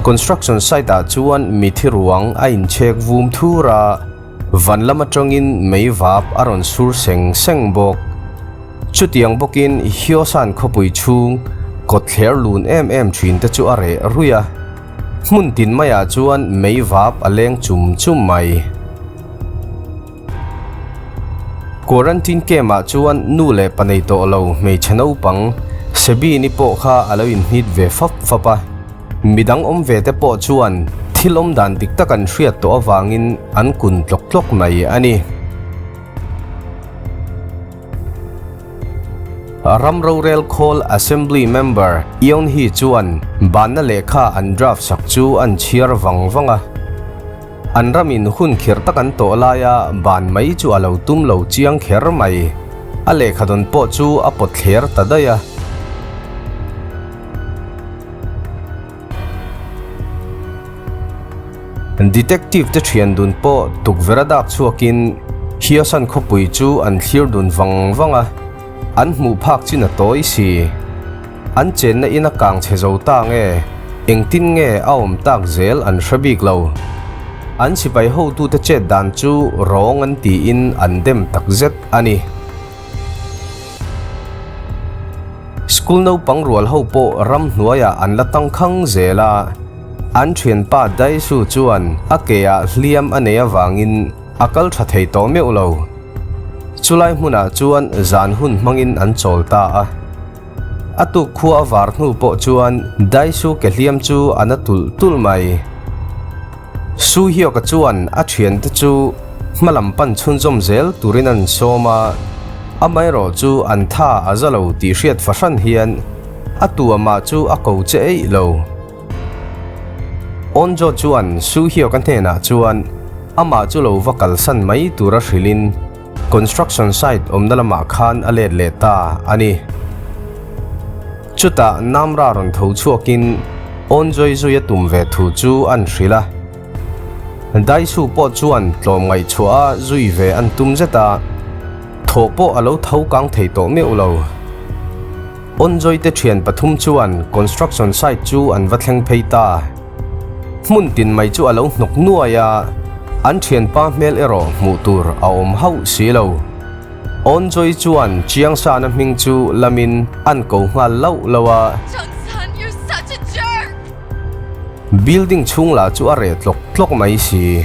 Construction site ah chuan mithi ruang a inchhek vum thur a, van lam atangin mei vap a rawn sur seng seng bawk. Chutiang bawkin Hyosan khawpui chhung kawtthler lun em em thin te chu a reh ruih a, hmun tin maiah chuan mei vap a leng chum chum mai. Quarantine camp ah chuan nu leh pa nei tawh lo hmeichhe naupang Sabine-i pawh kha a lo inhnit ve fap fap a, midang awm ve te pawh chuan thil awm dan dik tak an hriat tawh avangin an kun tlawk tlawk mai a ni. Ram rorel khawl Assembly member Eun Hee chuan banna lehkha an draft sak chu an chhiar vang vang a. An ramin hun khirh tak an tawh laia ban mai chu a lo tum lo chiang kher mai. A lehkhadawn pawh chu a pawt thler ta daih a. Detective te thian dun pawh tukverh a dak chhuakin Hiosan khawpui chu an thlir dun vang vang a, an hmuh phak chin a tawi si. An chenna in a kang chhe zo ta nge, engtin nge a awm tak zel an hre bik lo. An sipai hotute chet dan chu rawng an tiin an dem takzet a ni. School naupang rual ho pawh ramhnuaiah an la tangkhang zel a, an thianpa Daisu chuan a ke ah hliam a nei avangin a kal tha thei tawh meuh lo. Chulai hmunah chuan zan hun hmangin an chawl ta a. A tuk khua a var hnu pawh chuan Daisu ke hliam chu a na tulh tulh mai. Su Hioka chuan a thiante chu hmalam pan chhunzawm zel turin an sawm a, amaherawh chu an tha a za lo tih hriat fahran hian a tuamah chu a ko che eih lo. Onjo chuan Su Hioka hnenah chuan amah chu lo va kalsan mai tura hrilhin construction site awmna lamah khan a let leh ta a ni. Chutah Namra rawn tho chhuakin Awnzawih zui a tum ve thu chu an hrilh a. Daisu pawh chuan tlawmngaih chhuah a zui ve an tum zet a, thawh pawh a lo tho kang thei tawh meuh lo. Awnzawih te thian pathum chuan construction site chu an va thleng phei ta. Hmun tin mai chu a lo hnawk nuai a, an thianpa hmel erawh hmuh tur a awm hauh si lo. Awnzawih chuan Chiangsana hming chu lamin an ko nghal lauh lauh a. Changsan, you're such a jerk! Building chhung lah chu a reh tlawk tlawk mai si.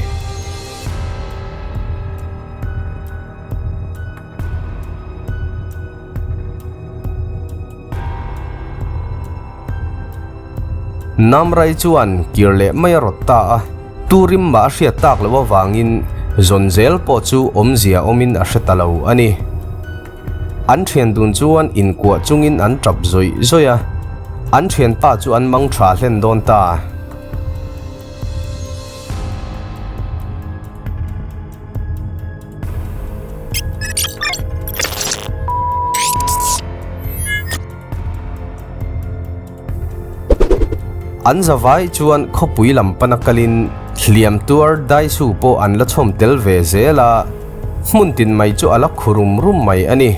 Namrai chuan kir leh mai a rawt ta a, turim mah a hriat tak loh avangin zawn zel pawh chu awmzia awmin a hre ta lo a ni. An thian dun chuan inkuah chungin an tap zawih zawih a, an thianpa chu an mang tha hlen dawn ta. An zavai chuan khawpui lam pana kalin hliam tuar daisu pawh an la chhawm tel ve zel a, hmun tin mai chu a la khu rum rum mai a ni.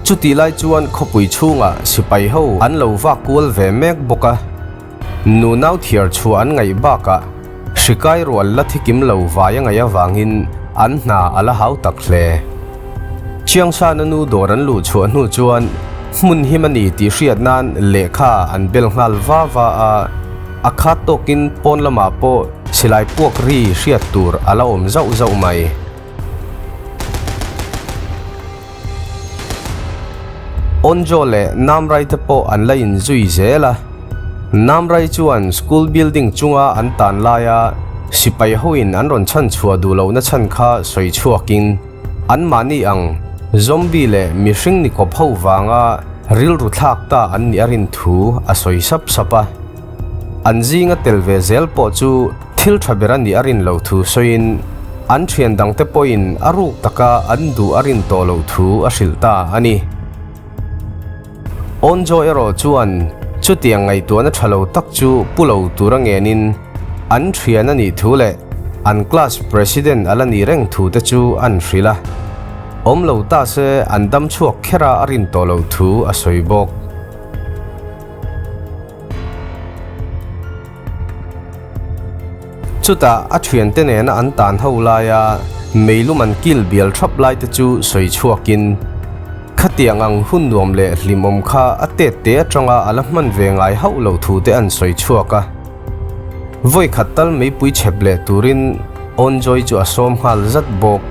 Chutih lai chuan khawpui chhungah sipai ho an lo vak kual ve mek bawk a. Nunau thiar chhuah an ngaih bakah hrikai rual la thikim lo vai a ngaih avangin an hna a la hau tak hle. Chiangsana nu dawr an luh chhuah hnu chuan hmun him a ni tih hriat nan lehkha an bel nghal va va a, a khat tawkin pawn lamah pawh silai puak ri hriat tur a la awm zauh zauh mai. Onjo leh Namrai te pawh an la inzui zel a. Namrai chuan school building chunga an tan laia sipai hoin an rawn chhan chhuah duh lohna chhan kha sawi chhuakin anmahni ang zombie leh mihring ni kawp ho vanga rilru thlak ta an nih a rin thu a sawi sap sap a. An zinga tel ve zel pawh chu thil tha ber a nih a rin loh thu sawiin an thian dangte pawhin a ruk taka an duh a rin tawh loh thu a hrilh ta a ni. Onjo erawh chuan chutiang ngaihtuahna tha lo tak chu pu lo tura ngenin an thian a nih thu leh an class president a la nih reng thu te chu an hrilh a. Awm lo ta se an dam chhuak kher a a rin tawh loh thu a sawi bawk. Chutah a thiante nena an tan ho laia meilum an kil bial thap lai te chu sawi chhuakin, Khatiang ang hun nuam leh hlimawm kha a tet te atanga a la hman ve ngai hauh loh thu te an sawi chhuak a. Vawi khat tal meipui chhep leh turin Onjoy chu a sawm nghal zat bawk.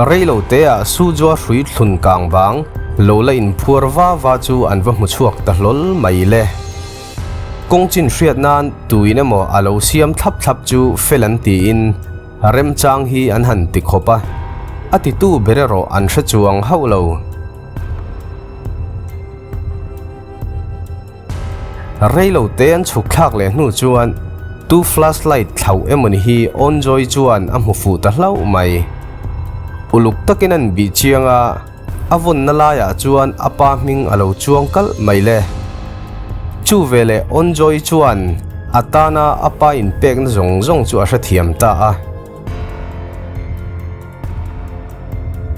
Reilo teah Sujua hrui thlun kang vang lo la inphuar va va chu an va hmu chhuak ta hlawl mai le. Kawng chin hriat nan tuin emaw a lo siam thlap thlap chu fel an tiin remchang hi an han ti khawp a, a titu ber erawh an hre chuang hauh lo. Reilo te an chhuk thlak leh hnu chuan tu flashlight thlauh emawni hi Onjoy chuan a hmu fuh ta hlauh mai. Uluk takin an bih chiang a, a vawnna laiah chuan a pa hming a lo chuang kalh mai le. Chu veleh Onjoy chuan a tana a pa inpekna zawng zawng chu a hrethiam ta a.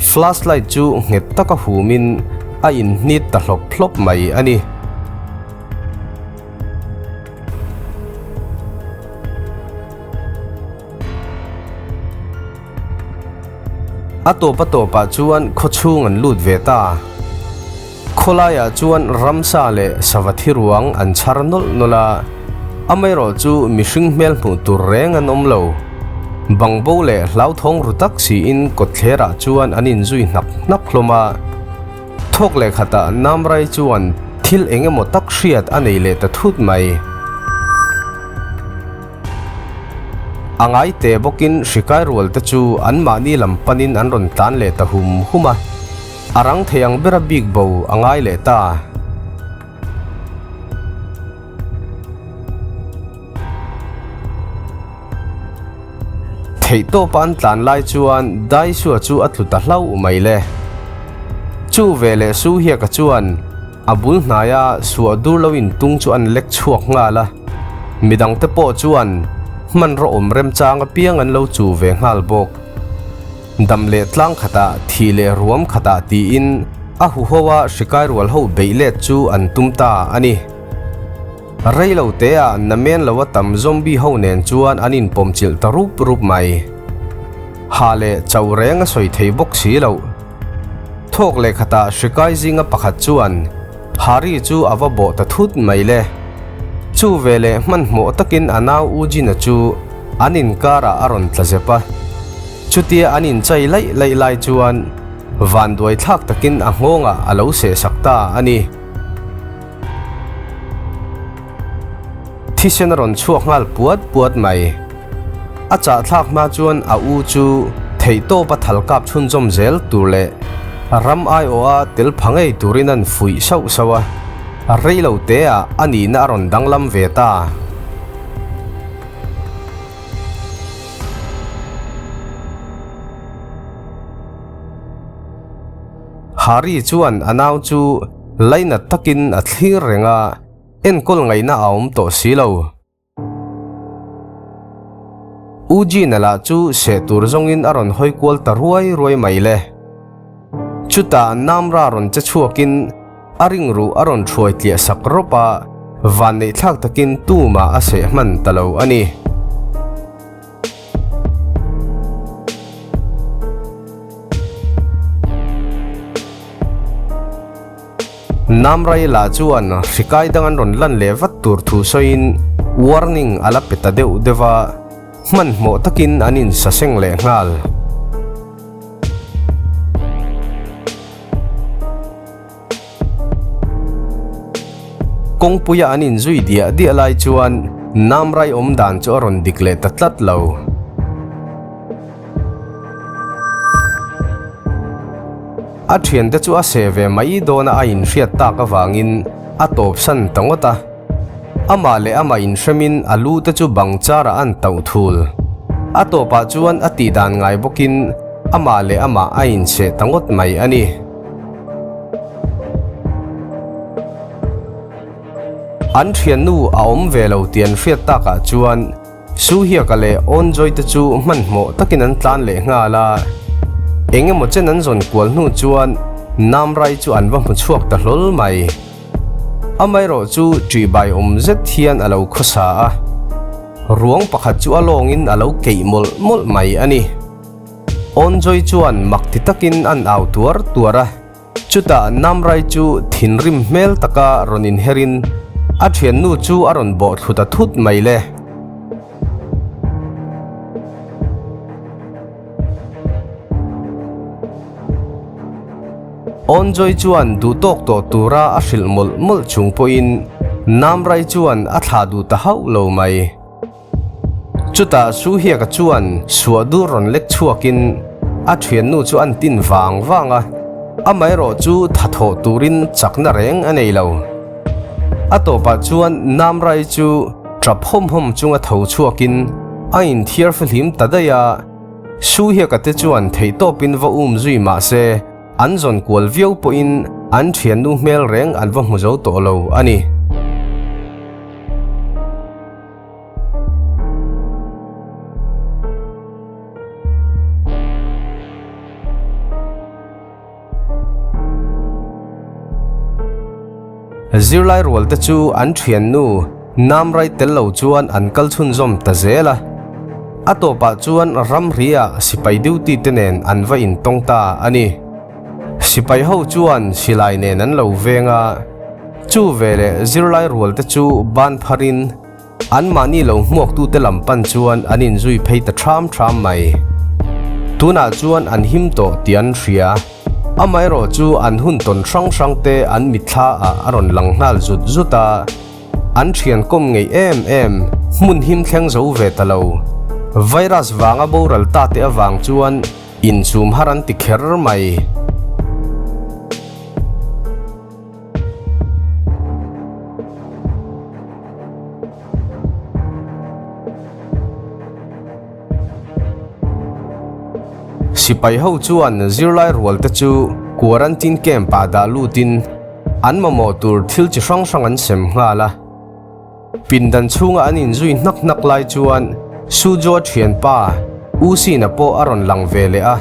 Flashlight chu nghet taka humin a inhnit ta hlawp hlawp mai a ni. A tawp a tawpah chuan khawchhung an lut ve ta. Khawlaiah chuan ramsa leh sava thi ruang an chhar nawlh nawlh a, amaherawh chu mihring hmel hmuh tur reng an awm lo. Bangbo leh hlauthawng ru tak siin kawtthlerah chuan an inzui hnak hnak hlawm a. Thawk leh khatah Namrai chuan thil eng emaw tak hriat a nei leh ta thut mai. A ngai teh bawkin hrikai rual te chu anmahni lam panin an rawn tlan leh ta hum hum a. A rang thei ang bera bik bo a ngai leh ta. Theih tawpa an tlan lai chuan Daisua chu a tlu ta hlauh mai le. Chu veleh Su Hiaka chuan a bul hnaia suah dur lo intung chu an lek chhuak nghal a. Midangte pawh chuan hmanraw awm remchang apiang an lo chu ve nghal bawk. Dam leh tlang khatah, thih leh ruam khatah tiin a huho a hrikai rual ho beih let chu an tum ta a ni. Rei lo teah namen lo a tam zombie ho nen chuan an inpawm chilh ta rup rup mai. Ha leh chauh reng a sawi thei bawk si loh. Thawk leh khatah hrikai zinga pakhat chuan Hari chu a va bawh ta thut mai le. Chu veleh hmanhmawh takin a nau U Jin-a chu an inkarah a rawn tla zep a. Chutia an inchai laih laih lai chuan vanduai thlak takin a nghawngah a lo sehsak ta a ni. Thisen a rawn chhuak nghal puat puat mai. A chahthlak hma chuan a u chu theihtawpa thal kap chhunzawm zel tur leh ram aiawha tel pha ngei turin an fuih sauh sauh a, rei lo teah a nihna a rawn danglam ve ta. Hari chuan a nau chu lainat takin a thlir reng a, enkawl ngaihna a awm tawh si lo. U Gina lah chu seh tur zawngin a rawn hawi kual ta ruai ruai mai le. Chutah Namra rawn che chhuakin a ring ruh a rawn thuai tliah sak rawp a, vanneihthlak takin tumah a seh hman ta lo a ni. Namraila chuan hrikai dang an rawn lan leh vat tur thu sawiin warning a la pe ta deuh deuh a, hmanhmawh takin an insaseng leh nghal. Kawngpuia an inzui diah diah lai chuan Namrai awm dan chu a rawn dik leh ta tlat lo. A thiante chu a seh ve mai dawna a inhriat tak avangin a tawpsan ta ngawt a. Amah leh amah inhremin a lu te chu bang charah an tauh thul. A tawpah chuan a tihdan ngai bawkin amah leh amah a inseh ta ngawt mai a ni. An thiannu a awm ve lo tih an hriat takah chuan. Suhiaka leh Onjoy te chu hmanhmawh takin an tlan leh nghal a. Eng emaw chen an zawn kual hnu chuan Namrai chu an va hmu chhuak ta hlawl mai. Amaherawh chu ṭihbai awm zet hian a lo khawsa a. Ruang pakhat chu a lawngin a lo keih mawlh mawlh mai a ni. Onjoy chuan mak ti takin an au tuar tuar a. Chutah Namrai chu thinrim hmel taka rawn inherin a thiannu chu a rawn bawh thlu ta thut mai le. Onjoy chuan duhtawk tawh tura a hrilh mawlh mawlh chung pawhin Namrai chuan a thlah duh ta hauh lo mai. Chutah Suhiaka chuan suah dur rawn lek chhuakin a thiannu chu an tin vang vang a, amaherawh chu tha thawh turin chakna reng a nei lo. A tawpah chuan Namrai chu tap hawm hawm chunga tho chhuakin a inthiar fahlim ta daih a, Suhiaka te chuan theihtawpin va um zui mah se An zawn kual viau pawhin an thiannu hmel reng an va hmu zo tawh lo a ni. Zirlai rual te chu an thiannu Namrai tel lo chuan an kal chhunzawm ta zel a. A tawpah chuan ramria sipai duty te nen an va intawng ta a ni. Sipai ho chuan silai nen an lo veng a, chu veleh zirlai rual te chu ban pharin anmahni lo hmuaktute lam pan chuan an inzui phei ta ṭham ṭham mai. Tunah chuan an him tawh tih an hria. Amaherawh chu an hun tawn hrang hrang te an mitthla ah a rawn lang nghal zut zut a. An thian kawm ngei em em, hmun him thleng zo ve ta lo. Virus vanga boral ta te avang chuan inchum har an ti kher mai. Sipai ho chuan zirlai rual te chu quarantine camp ah dah lutin an mamawh tur thil chi hrang hrang an sem nghal a. Pindan chhunga an inzui hnak hnak lai chuan Sujo thianpa U Sina pawh a rawn lang ve leh a,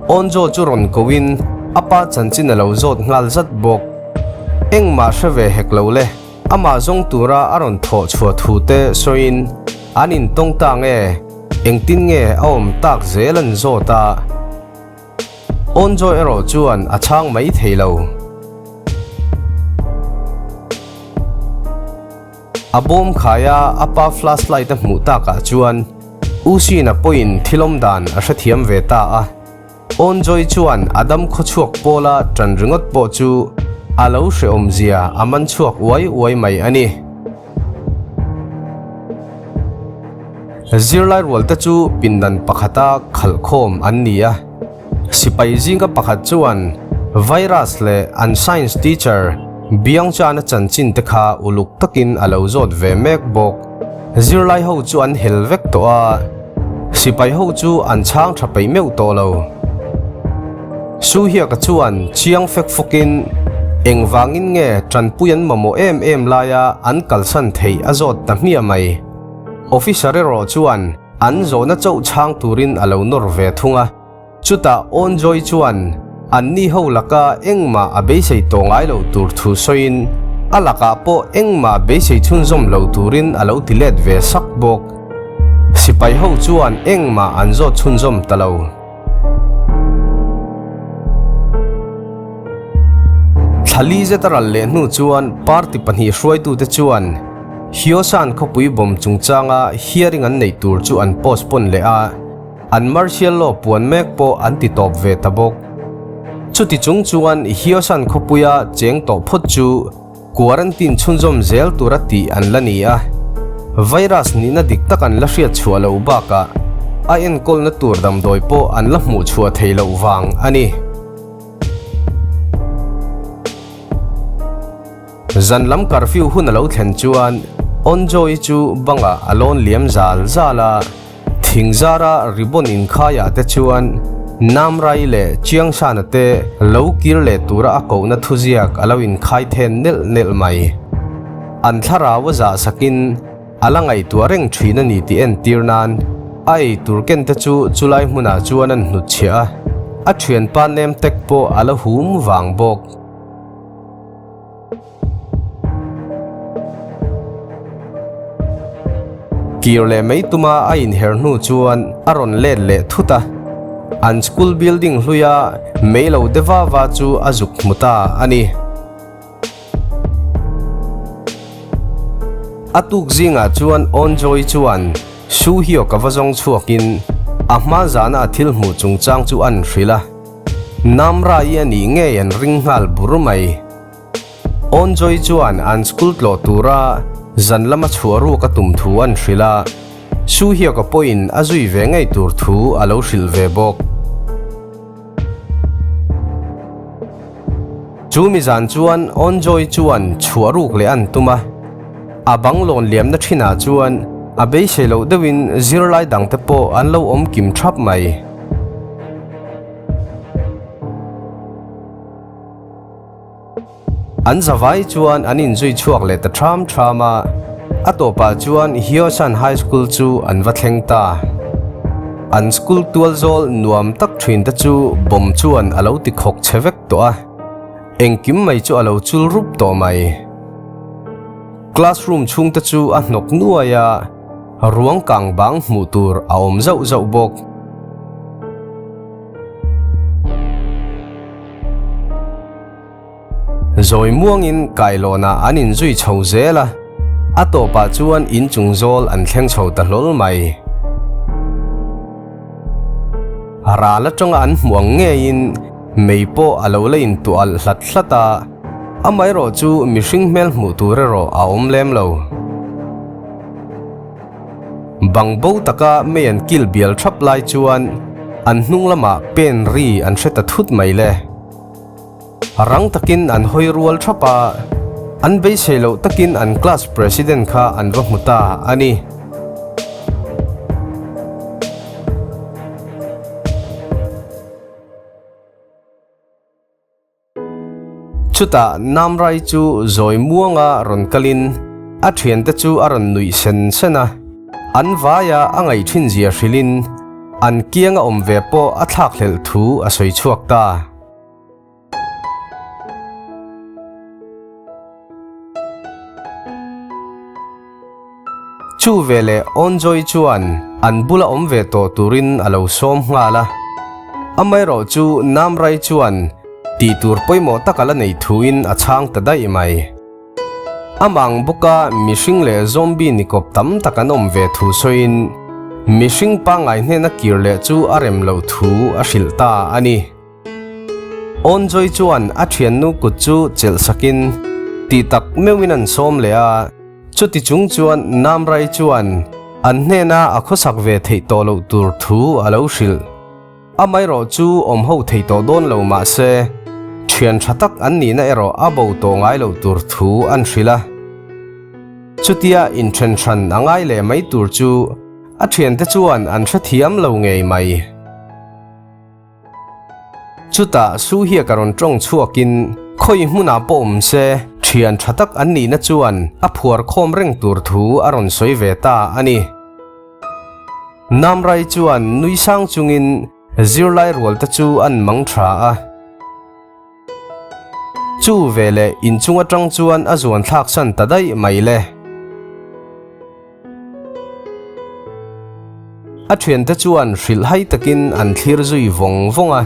Onjo chu rawn koin a pa chanchin a lo zawt nghal zat bawk. Engmah hre ve hek lo le. Amah zawng tura a rawn thawh chhuah thu te sawiin an intawng ta nge, engtin nge a awm tak zel an zawt a. Awnjaw erawh chuan a chhang mai thei lo. A bawm khaia a pa flashlight a hmuh takah chuan U Sina pawhin thil awm dan a hrethiam ve ta a. Awnjoy chuan a dam khawchhuak pawla ṭan ringawt pawh chu a lo hrehawmzia a man chhuak uai uai mai a ni. Zirlai rualte chu pindan pakhata khalhkhawm an ni a. Sipai zinga pakhat chuan virus leh an science teacher Biangchana chanchin te kha uluk takin a lo zawt ve mek bawk. Zirlai ho chu an hel vek tawh a, sipai ho chu an chhang tha peih meuh tawh lo. Suhiaka chuan chiang fek fawkin engvangin nge tanpui an mamawh em em laia an kalsan theih a zawt ta hmiah mai. Officer erawh chuan an zawhna chauh chhang turin a lo nawr ve thung a. Chutah Awnjoy chuan anni ho laka engmah a beisei tawh ngai loh tur thu sawiin a lakah pawh engmah beisei chhunzawm lo turin a lo ti let ve sak bawk. Sipai ho chuan engmah an zawt chhunzawm ta lo. Thlali zet a ral leh hnu chuan party pahnih hruaitute chuan Hyosan khawpui bawm chungchanga hearing an neih tur chu an postpone leh a. An martial law puan mek pawh an ti tawp ve ta bawk. Chuti chung chuan Hyosan khawpuia cheng tawh phawt chu quarantine chhunzawm zel tura tih an la ni a. Virus nihna dik tak an la hriat chhuah loh bakah a enkawlna tur damdawi pawh an la hmuh chhuah thei loh vang a ni. Zan lam curfew hun a lo thlen chuan Onjoy chu bangah a lawn liam zal zal a. Thingzara ribbon inkhaiah te chuan Namrai leh Chiangsana te lo kir leh tura a kohna thuziak a lo inkhai then nelh nelh mai. An thlarau a zah sakin. A la ngaihtuah reng thin a ni tih entir nan a ei tur ken te chu chulai hmunah chuan an hnutchhiah a, a thianpa nem tek pawh a la hum vang bawk. Kir leh mai tuma a inher hnu chuan a rawn let leh thut a, an school building hluia mei lo de va va chu a zuk hmu ta a ni. A tuk zingah chuan Onjoy chuan Su Hyuk a va zawng chhuakin a hma zana a thil hmuh chungchang chu an hrilh a, Namra-i a nih ngei an ring nghal bur mai. Onjoy chuan an school tlawh tura zan lama chhuah ruk a tum thu an hrilh a, Su Hyuk-a pawhin a zui ve ngei tur thu a lo hrilh ve bawk. Chu mi zan chuan Onjoy chuan chhuah ruk leh an tum a, a bang lawn liamna thinah chuan a beisei loh deuhin zirlai dangte pawh an lo awm kim thap mai. An zavai chuan an inzui chhuak leh ta ṭham ṭham a, a tawpah chuan Hyosan High School chu an va thleng ta. An school tual zawl nuam tak ṭhin te chu bomb chuan a lo ti khawk che vek tawh a, engkim mai chu a lo chul rup tawh mai. Classroom chhung te chu a hnawk nuai a, ruang kang bang hmuh tur a awm zauh zauh bawk. Zawi muangin kailawnah an inzui chho zel a, a tawpah chuan inchung zawl an thleng chho ta hlawl mai. Ral atanga an hmuh ang ngeiin mei pawh a lo la intuah alh hlat hlat a, amaherawh chu mihring hmel hmuh tur erawh a awm lem lo. Bang bo taka mei an kil bial thap lai chuan an hnung lamah pen ri an hre ta thut mai le. Rang takin an hawi rual thap a, an beisei loh takin an class president kha an va hmu ta a ni. Chutah Namrai chu zawi muanga rawn kalin a thiante chu a rawn nuih sen sen a, an vaia a ngaih thin zia hrilhin an kianga awm ve pawh a thlakhlelh thu a sawi chhuak ta. Chu veleh Onjoy chuan an bula awm ve tawh turin a lo sawm nghal a. Amaherawh chu Namrai chuan tih tur pawimawh tak a la nei thuin a chhang ta daih mai. Amah ang bawka mihring leh zombie ni kawp tam tak an awm ve thu sawiin mihring pangngai hnena kir leh chu a rem loh thu a hrilh ta a ni. Onjoy chuan a thiannu kut chu chelh sakin tih tak meuhin an sawm leh a, chuti chung chuan Namrai chuan an hnena a khawsak ve theih tawh loh tur thu a lo hrilh. Amaherawh chu awm ho thei tawh dawn lo mah se, thian tha tak an nihna erawh a bo tawh ngai loh tur thu an hrilh a. Chutia inthen hran a ngai leh mai tur chu a thiante chuan an hrethiam lo ngei mai. Chutah Su hiak a rawn tawng chhuakin khawi hmunah pawh awm se thian tha tak an nihna chuan a phuar khawm reng tur thu a rawn sawi ve ta a ni. Namrai chuan nui sang chungin zirlai rual te chu an mang tha a. Chu veleh inchung atang chuan a zuan thlak san ta daih mai le. A thiante chuan hrilhhai takin an thlir zui vawng vawng a.